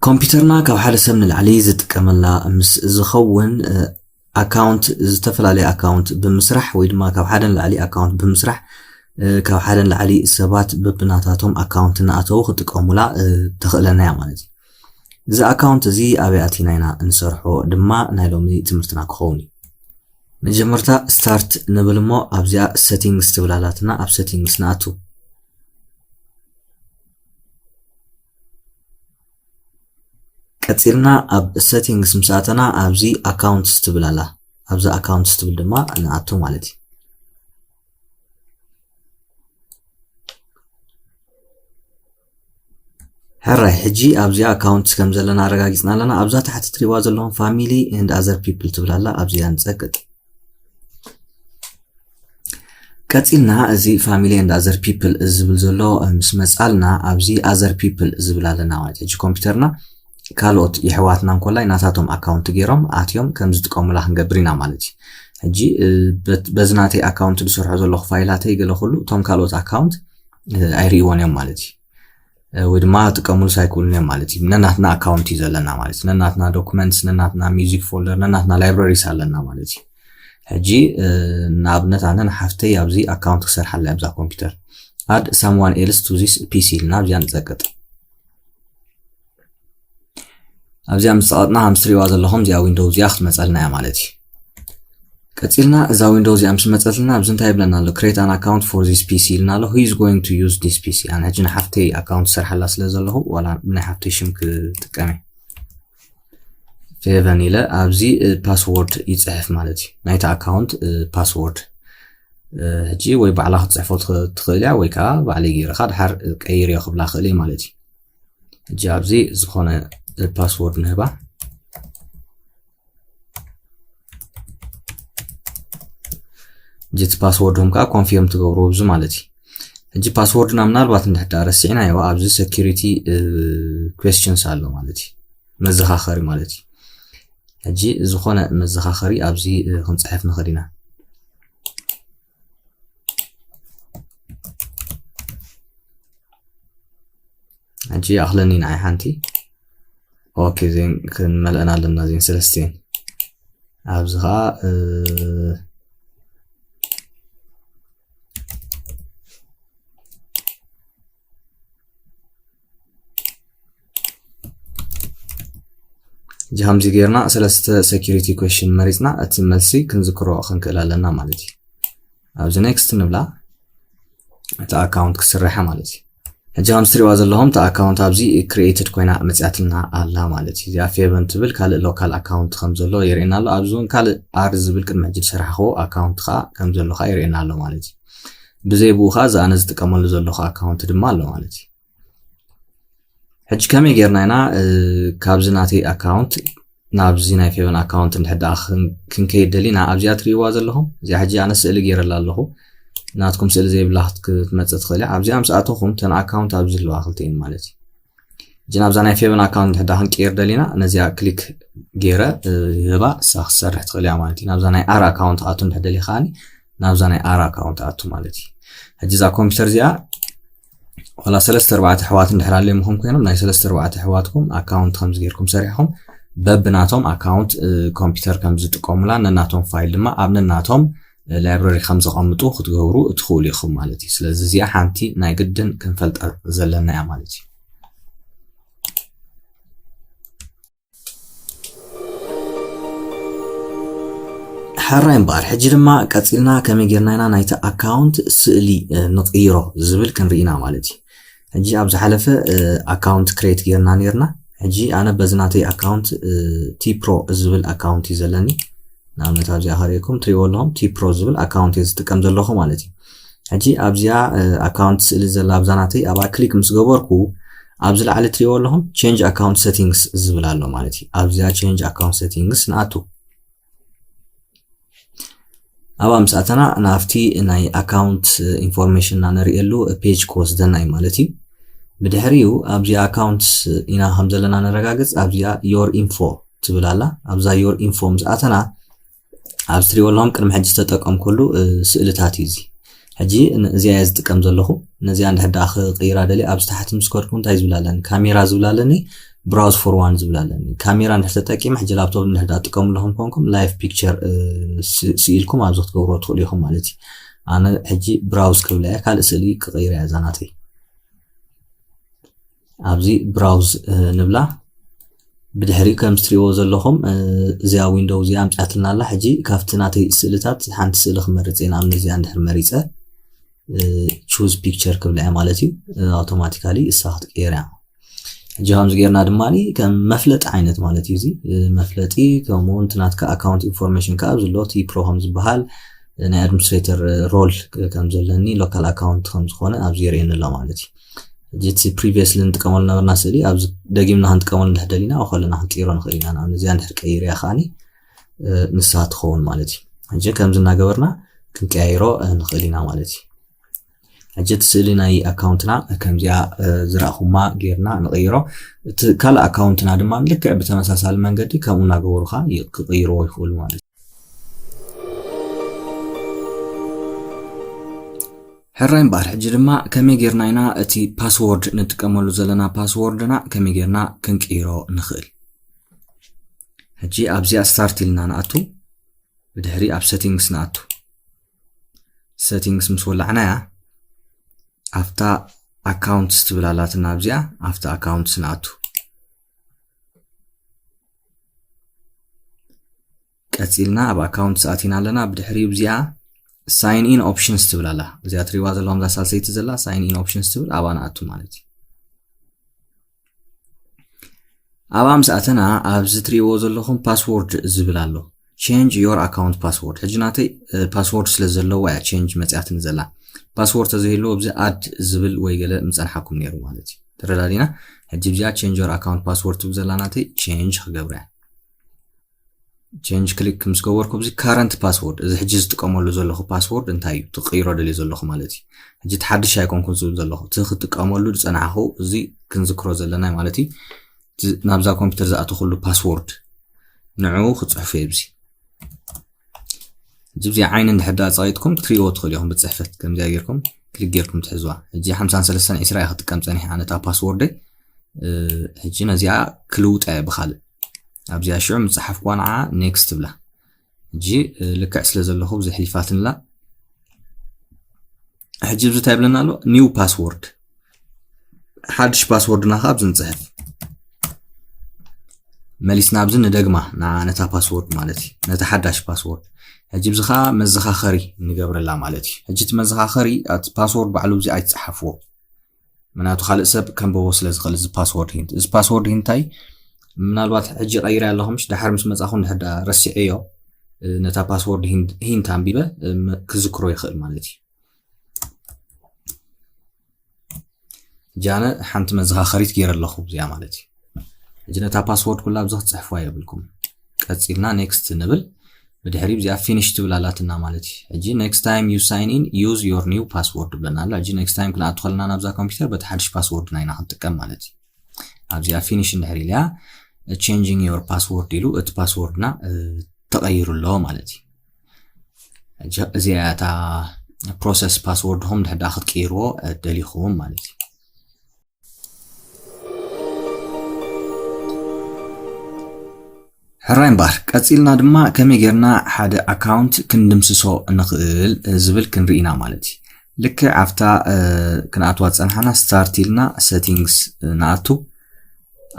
ኮምፒውተርና ካብ ሓደ ሰብ ንላዕሊ ዝጥቀመላ ምስ ዝኸውን ኣካውንት፣ ዝተፈላለየ ኣካውንት ብምስራሕ ወይ ድማ ካብ ሓደ ንላዕሊ ኣካውንት ብምስራሕ፣ ካብ ሓደ ንላዕሊ ሰባት በብናታቶም ኣካውንት እናኣተዉ ክጥቀሙላ ተኽእለና እያ ማለት እዩ። እዚ ኣካውንት እዚ ኣበይ ኣቲና ኢና እንሰርሖ ድማ ናይ ሎሚ ትምህርትና ክኸውን እዩ። መጀመርታ ስታርት ንብል እሞ ኣብዚኣ ሴቲንግስ ትብል ኣላትና። ኣብ ሴቲንግስ ንኣቱ። ቀፂልና ኣብ ሴቲንግስ ምስ ኣተና ኣብዚ ኣካውንትስ ትብል ኣላ። ኣብዚ ኣካውንትስ ትብል ድማ ንኣቱ ማለት እዩ። ሕራይ፣ ሕጂ ኣብዚኣ ኣካውንትስ ከም ዘለና ኣረጋጊፅና ኣለና። ኣብዛ ታሕቲ ትሪእዋ ዘለኹም ፋሚሊ ኤንድ ኣዘር ፒፕል ትብል ኣላ። ኣብዚኣ ንፀቅጥ። ቀፂልና እዚ ፋሚሊ ኤንድ ኣዘር ፒፕል ዝብል ዘሎ ምስ መፃልና ኣብዚ ኣዘር ፒፕል ዝብል ኣለና ማለት እዩ። ሕጂ ኮምፒውተርና ካልኦት የሕዋትና እንኮላይ ናታቶም ኣካውንት ገይሮም ኣትዮም ከም ዝጥቀሙላ ክንገብር ኢና ማለት እዩ። ሕጂ በዚ ናተይ ኣካውንት ዝሰርሖ ዘለኹ ፋይላተይ ገለ ኩሉ እቶም ካልኦት ኣካውንት ኣይርእይዎን እዮም ማለት እዩ። ወይ ድማ ጥቀሙሉ ሳይክሉን እዮም ማለት እዩ። ነናትና ኣካውንት እዩ ዘለና ማለት እዩ። ነናትና ዶኩመንትስ፣ ነናትና ሚውዚክ ፎልደር፣ ነናትና ላይብራሪስ ኣለና ማለት እዩ። ሕጂ ንኣብነት ኣነ ንሓፍተይ ኣብዚ ኣካውንት ክሰርሓላ ኣብዛ ኮምፒውተር። Add someone else to this P C ኢልና ኣብዚኣ ንፀቅጥ። ኣብዚኣ ምስ ፀቐጥና ከም ትሪእዋ ዘለኹም እዚኣ ዊንዶው እዚኣ ክትመፀልና እያ ማለት እዩ። ቀፂልና እዛ ዊንዶው እዚኣ ምስ መፀትና ኣብዚ እንታይ ይብለና ኣሎ? Create an account for this P C ኢልና ኣሎ። Who is going to use this P C? ኣነ ሕጂ ንሓፍተይ ኣካውንት ሰርሓላ ስለ ዘለኹ ዋላ ናይ ሓፍተይ ሽም ክጥቀም እየ። ፌቨን ኢለ ኣብዚ ፓስወርድ ይፅሕፍ ማለት እዩ። ናይቲ ኣካውንት ፓስወርድ ሕጂ ወይ ባዕላ ክትፅሕፎ ትኽእል እያ ወይ ከዓ ባዕለይ ገይረ ከዓ ድሓር ቀይርዮ ክብላ ክእል እየ ማለት እዩ። ሕጂ ኣብዚ ዝኾነ ፓስወርድ ንህባ። ሕጂ እቲ ፓስወርድም ከዓ ኮንፊርም ትገብሩ ኣብዚ ማለት እዩ። ሕጂ ፓስወርድና ምናልባት እንድሕር ደኣ ረሲዕናዮ ኣብዚ ሴኩሪቲ ኩዌስችንስ ኣሎ ማለት እዩ። መዘኻኸሪ ማለት እዩ። ሕጂ ዝኾነ መዘኻኸሪ ኣብዚ ክንፅሕፍ ንኽእል ኢና። ሕጂ ኣኽለኒ ንዓይ ሓንቲ። ኦኬ፣ እዚን ክንመልአን ኣለና፣ እዚን ሰለስቲን። ኣብዚ ኸዓ ሕጂ ከምዚ ጌርና ሰለስተ ሴኩሪቲ ኩዌስችን መሪፅና እቲ መልሲ ክንዝክሮ ክንክእል ኣለና ማለት እዩ። ኣብዚ ኔክስት ንብላ፣ እቲ ኣካውንት ክስርሐ ማለት እዩ። ሕጂ ከም ትሪእዋ ዘለኹም እታ ኣካውንት ኣብዚ ክሪኤትድ ኮይና መፅያትና ኣላ ማለት እዩ። እዚኣ ፌቨን ትብል ካልእ ሎካል ኣካውንት ከም ዘሎ የርእየና ኣሎ። ኣብዚ እውን ካልእ ኣር ዝብል ቅድሚ ሕጂ ዝሰራሕኽዎ ኣካውንት ከዓ ከም ዘሎ ከዓ የርእየና ኣሎ ማለት እዩ። ብዘይ ብኡ ከዓ እዚ ኣነ ዝጥቀመሉ ዘለኹ ኣካውንት ድማ ኣሎ ማለት እዩ። ሕጂ ከመይ ጌርና ኢና ካብዚ ናተይ ኣካውንት ናብዚ ናይ ፌቨን ኣካውንት እንድሕር ደኣ ክንከይድ ደሊና ኣብዚኣ ትሪእዋ ዘለኹም እዚኣ ሕጂ ኣነ ስእሊ ጌረላ ኣለኹ። ናትኩም ስእሊ ዘይብላ ክትመፅእ ትኽእል እያ። ኣብዚኣ ምስ ኣተኹም ተን ኣካውንት ኣብዚ ኣለዋ ክልቲኤን ማለት እዩ። ሕጂ ናብዛ ናይ ፌቨን ኣካውንት እንድሕር ደኣ ክንቅይር ደሊና ነዚኣ ክሊክ ጌረ ይህባ እሳ ክትሰርሕ ትኽእል እያ ማለት እዩ። ናብዛ ናይ ኣር ኣካውንት ኣቱ እንድሕር ደሊኻ ከዓኒ ናብዛ ናይ ኣር ኣካውንት ኣቱ ማለት እዩ። ሕጂ እዛ ኮምፒውተር እዚኣ ዋላ ሰለስተ ኣርባዕተ ኣሕዋት እንድሕር ኣለምኹም ኮይኖም ናይ ሰለስተ ኣርባዕተ ኣሕዋትኩም ኣካውንት ከምዚ ጌርኩም ሰሪሕኹም በብናቶም ኣካውንት ኮምፒውተር ከም ዝጥቀሙላ ነናቶም ፋይል ድማ ኣብ ነናቶም ላይብረሪ ከም ዘቐምጡ ክትገብሩ ትኽእሉ ኢኹም ማለት እዩ። ስለዚ እዚኣ ሓንቲ ናይ ግድን ክንፈልጣ ዘለና እያ ማለት እዩ። ሕራይ እምበኣር ሕጂ ድማ ቀፂልና ከመይ ጌርና ኢና ናይቲ ኣካውንት ስእሊ ንቕይሮ ዝብል ክንርኢ ኢና ማለት እዩ። ሕጂ ኣብ ዝሓለፈ ኣካውንት ክሬት ጌርና ኔርና። ሕጂ ኣነ በዚ ናተይ ኣካውንት ቲፕሮ ዝብል ኣካውንት እዩ ዘለኒ። ንኣብነት ኣብዚኣ ከርእየኩም ትሪእዎ ኣለኹም ቲፕሮ ዝብል ኣካውንት እየ ዝጥቀም ዘለኹ ማለት እዩ። ሕጂ ኣብዚኣ ኣካውንት ስእሊ ዘላ ኣብዛ ናተይ ኣብኣ ክሊክ ምስ ገበርኩ ኣብዚ ላዕሊ ትሪእዎ ኣለኹም ቼንጅ ኣካውንት ሴቲንግስ ዝብል ኣሎ ማለት እዩ። ኣብዚኣ ቼንጅ ኣካውንት ሴቲንግስ ንኣቱ። ኣብኣ ምስ ኣተና ናብቲ ናይ ኣካውንት ኢንፎርሜሽንና ነርእየሉ ፔጅ ክወስደና እዩ ማለት እዩ። ብድሕሪኡ ኣብዚኣ ኣካውንት ኢና ከም ዘለና ነረጋግፅ። ኣብዚኣ ዮር ኢንፎ ትብል ኣላ። ኣብዛ ዮር ኢንፎ ምስ ኣተና ኣብዚ ትሪእዎ ኣለኹም ቅድሚ ሕጂ ዝተጠቀምኩሉ ስእልታት እዩ እዚ። ሕጂ እዚኣ እየ ዝጥቀም ዘለኹ። ነዚኣ እንድሕር ደኣ ክቕይራ ደልየ ኣብዚ ታሕቲ ምስ ከድኩ እንታይ ዝብል ኣለኒ? ካሜራ ዝብል ኣለኒ። browse for one ዝብል ኣለኒ። ካሜራ እንድሕር ተጠቂመ ሕጂ ላፕቶፕ እንድሕር ትጥቀሙ ኣለኹም ኮንኩም live picture ስኢልኩም ኣብዚ ክትገብርዎ ትኽእሉ ኢኹም ማለት እዩ። ኣነ ሕጂ browse ክብላ እየ፣ ካልእ ስእሊ ክቕይራ እያ እዛ ናተይ። ኣብዚ browse ንብላ። ብድሕሪኡ ከም እትሪእዎ ዘለኹም እዚኣ ዊንዶው እዚኣ ኣምፅኣትልና ኣላ። ሕጂ ካብቲ ናተይ ስእልታት ሓንቲ ስእሊ ክመርፅ እየ። ንኣብነት እዚኣ እንድሕር መሪፀ choose picture ክብላ እየ ማለት እዩ። ኣውቶማቲካሊ እሳ ክትቀየር እያ። ሕጂ ከምዚ ጌርና ድማ ከም መፍለጢ ዓይነት ማለት እዩ። እዚ መፍለጢ ከምኡ እውን እቲ ናትካ ኣካውንት ኢንፎርሜሽን ከዓ ኣብዚ ኣሎ እቲ ፕሮ ከም ዝበሃል ናይ ኣድሚኒስትሬተር ሮል ከም ዘለኒ ሎካል ኣካውንት ከም ዝኾነ ኣብዚ የርእየኒ ኣሎ ማለት እዩ። ሕጂ እቲ ፕሪቪየስሊ ንጥቀመሉ ነበርና ስእሊ ኣብዚ ደጊምና ክንጥቀመሉ እንድሕር ደሊና ከለና ክንቅይሮ ንኽእል ኢና። ንኣብነት እዚኣ እንድሕር ቀይርያ ከዓኒ ንሳ ትኸውን ማለት እዩ። ሕጂ ከምዚ እናገበርና ክንቀያይሮ ንኽእል ኢና ማለት እዩ። ሕጂ እቲ ስእሊ ናይ ኣካውንትና ከምዚኣ ዝረእኹማ ጌርና ንቕይሮ። እቲ ካልእ ኣካውንትና ድማ ልክዕ ብተመሳሳሊ መንገዲ ከምኡ እናገበሩኻ ክቕይርዎ ይኽእሉ ማለት እዩ። ሕራይ እምበኣር ሕጂ ድማ ከመይ ጌርና ኢና እቲ ፓስዎርድ ንጥቀመሉ ዘለና ፓስዎርድና ከመይ ጌርና ክንቅይሮ ንኽእል? ሕጂ ኣብዚኣ ስታርት ኢልና ንኣቱ፣ ብድሕሪ ኣብ ሴቲንግስ ንኣቱ። ሴቲንግስ ምስ ወላዕናያ ኣብታ ኣካውንትስ ትብል ኣላትና ኣብዚኣ፣ ኣብታ ኣካውንትስ ንኣቱ። ቀፂልና ኣብ ኣካውንትስ ኣቲና ኣለና። ብድሕሪኡ ኣብዚኣ ሳይን ኢን ኦፕሽንስ ትብል ኣላ። እዚኣ ትሪእዋ ዘለኹም እዛ ሳልሰይቲ ዘላ ሳይን ኢን ኦፕሽንስ ትብል ኣብኣ ንኣቱ ማለት እዩ። ኣብኣ ምስ ኣተና ኣብዚ ትሪእዎ ዘለኹም ፓስዎርድ ዝብል ኣሎ። Change your account password። ሕጂ ናተይ ፓስዎርድ ስለ ዘለዋ እያ ቼንጅ መፅያትኒ ዘላ። ፓስዎርድ ተዘይህልዎ ኣብዚ ኣድ ዝብል ወይ ገለ ምፀንሓኩም ነይሩ ማለት እዩ። ተረዳዲና? ሕጂ ኣብዚኣ change your account password ትብል ዘላ ናተይ ቼንጅ ክገብራ እያ። ቼንጅ ክሊክ ምስ ገበርኩ ኣብዚ ካረንት ፓስዎርድ፣ እዚ ሕጂ ዝጥቀመሉ ዘለኹ ፓስዎርድ እንታይ እዩ? ክቕይሮ ደልየ ዘለኹ ማለት እዩ። ሕጂ እቲ ሓድሽ ኣይኮንኩን ዝብል ዘለኹ፣ እቲ ክጥቀመሉ ዝፀናሕኹ፣ እዚ ክንዝክሮ ዘለና ማለት እዩ። ናብዛ ኮምፒውተር ዝኣተኹሉ ፓስዎርድ ንዕኡ ክፅሕፎ እየ። ኣብዚ ሕጂ ኣብዚ ዓይኒ እንድሕር ዳኣ ፀቒጥኩም ክትሪእዎ ትኽእሉ ኢኹም። ብፅሕፈት ከምዚኣ ጌርኩም ክሊክ ጌርኩም ትሕዝዋ። ሕጂ ሓምሳን ሰለስተን ዕስራ እየ ክጥቀም ፀኒሐ ኣነ እታ ፓስዎርደይ። ሕጂ ነዚኣ ክልውጣ እየ ብኻልእ። ኣብዚኣ ሽዑ ምፅሓፍኩዋ ንዓ ኔክስት ትብላ። ሕጂ ልክዕ ስለ ዘለኹ ኣብዚ ሕሊፋትንላ። ሕጂ ኣብዚ እንታይ ይብለና ኣሎ? ኒው ፓስዎርድ፣ ሓድሽ ፓስወርድና ከዓ ኣብዚ ንፅሕፍ። መሊስና ኣብዚ ንደግማ ንዓ ነታ ፓስወርድ ማለት እዩ፣ ነታ ሓዳሽ ፓስወርድ። ሕጂ ኣብዚ ከዓ መዘኻኸሪ ንገብረላ ማለት እዩ። ሕጂ እቲ መዘኻኸሪ እቲ ፓስወርድ ባዕሉ ኣብዚ ኣይትፅሓፍዎ፣ ምክንያቱ ካልእ ሰብ ከንብቦ ስለ ዝኽእል እዚ ፓስወርድ ሂንት። እዚ ፓስወርድ ሂንት እንታይ ምናልባት ሕጂ ቀይረ ኣለኹ ምሽ ድሓር ምስ መጻኹ እንድሕር ደኣ ረሲዐዮ ነታ ፓስወርድ ሂንት ኣንቢበ ክዝክሮ ይኽእል ማለት እዩ። ሕጂ ኣነ ሓንቲ መዘኻኸሪት ገይረ ኣለኹ እዚኣ ማለት እዩ። ሕጂ ነታ ፓስወርድ ኩላ ኣብዚ ክትፅሕፍዋ የብልኩም። ቀፂልና ኔክስት ንብል። ብድሕሪ እዚኣ ፊኒሽ ትብል ኣላትና ማለት እዩ። ሕጂ next time you sign in, use your new password ይብለና ኣሎ። ሕጂ next time ክንኣቱ ከለና ናብዛ ኮምፒውተር በቲ ሓድሽ ፓስወርድ ናይና ክንጥቀም ማለት እዩ። ኣብዚኣ ፊኒሽ እንድሕር ኢልያ changing your password ኢሉ እቲ ፓስወርድና ተቐይሩ ኣሎ ማለት እዩ። እዚኣ እታ ፕሮሰስ ፓስወርድኹም ድሕዳ ክትቅይርዎ ደሊኹም ማለት እዩ። ሕራይ እምበኣር ቀፂልና ድማ ከመይ ጌርና ሓደ ኣካውንት ክንድምስሶ ንኽእል ዝብል ክንርኢ ኢና ማለት እዩ። ልክዕ ኣብታ ክንኣትዋ ዝፀናሓና ስታርት ኢልና ሴቲንግስ ንኣቱ።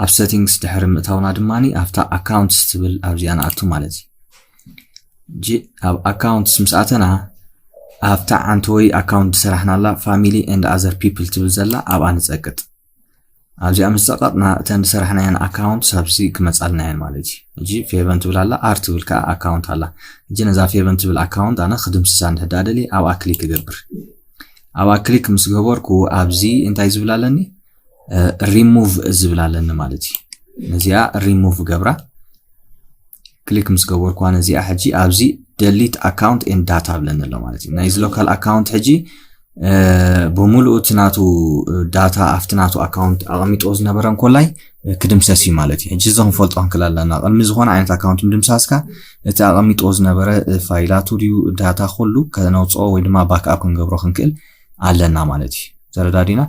ኣብ ሴቲንግስ ድሕሪ ምእታውና ድማ ኣብታ ኣካውንትስ ትብል ኣብዚኣ ንኣቱ ማለት እዩ። ሕጂ ኣብ ኣካውንትስ ምስ ኣተና ኣብታ ዓንተወይ ኣካውንት ዝሰራሕናላ family and other people ትብል ዘላ ኣብኣ ንፀቅጥ። ኣብዚኣ ምስ ፀቀጥና እተን ዝሰራሕናየን ኣካውንትስ ኣብዚ ክመፃልና እየን ማለት እዩ። ሕጂ ፌቨን ትብል ኣላ፣ ኣር ትብል ከዓ ኣካውንት ኣላ። ሕጂ ነዛ ፌቨን ትብል ኣካውንት ኣነ ክድምስሳ እንድሕዳ ደልየ ኣብኣ ክሊክ እገብር። ኣብኣ ክሊክ ምስ ገበርኩ ኣብዚ እንታይ ዝብል ኣለኒ? ሪሙቭ ዝብል ኣለኒ ማለት እዩ። ነዚኣ ሪሙቭ ገብራ። ክሊክ ምስ ገበርኳ ነዚኣ ሕጂ ኣብዚ ደሊት ኣካውንት ኤንድ ዳታ ብለኒ ኣሎ ማለት እዩ። ናይዚ ሎካል ኣካውንት ሕጂ ብምሉኡ እቲ ናቱ ዳታ ኣብቲ ናቱ ኣካውንት ኣቐሚጥዎ ዝነበረ እንኮላይ ክድምሰስ እዩ ማለት እዩ። ሕጂ እዚ ክንፈልጦ ክንክእል ኣለና። ቅድሚ ዝኾነ ዓይነት ኣካውንት ምድምሳስካ እቲ ኣቐሚጥዎ ዝነበረ ፋይላቱ ድዩ ዳታ ኩሉ ከነውፅኦ ወይ ድማ ባክኣፕ ክንገብሮ ክንክእል ኣለና ማለት እዩ። ተረዳዲና?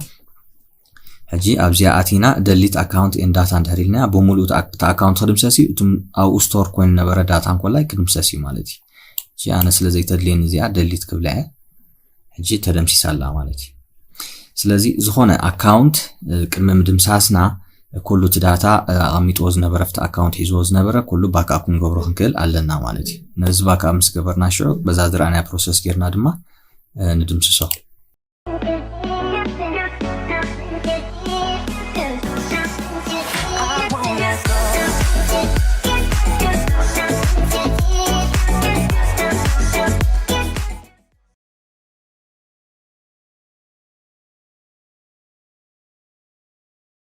ሕጂ ኣብዚኣ ኣቲና delete account and data እንድሕር ኢልናያ፣ ብምሉእ እቲ ኣካውንት ክድምሰስ እዩ። እቱም ኣብኡ store ኮይኑ ነበረ ዳታ እንኮላይ ክድምሰስ እዩ ማለት እዩ። ሕጂ ኣነ ስለ ዘይተድልየኒ እዚኣ delete ክብላ እየ። ሕጂ ተደምሲሳ ኣላ ማለት እዩ። ስለዚ ዝኾነ ኣካውንት ቅድሚ ምድምሳስና ኩሉ እቲ ዳታ ኣቐሚጥዎ ዝነበረ፣ ኣብቲ ኣካውንት ሒዝዎ ዝነበረ ኩሉ ባክኣፕ ክንገብሮ ክንክእል ኣለና ማለት እዩ። ነዚ ባክኣፕ ምስ ገበርና ሽዑ በዛ ዝረኣናያ ፕሮሰስ ጌርና ድማ ንድምስሶ።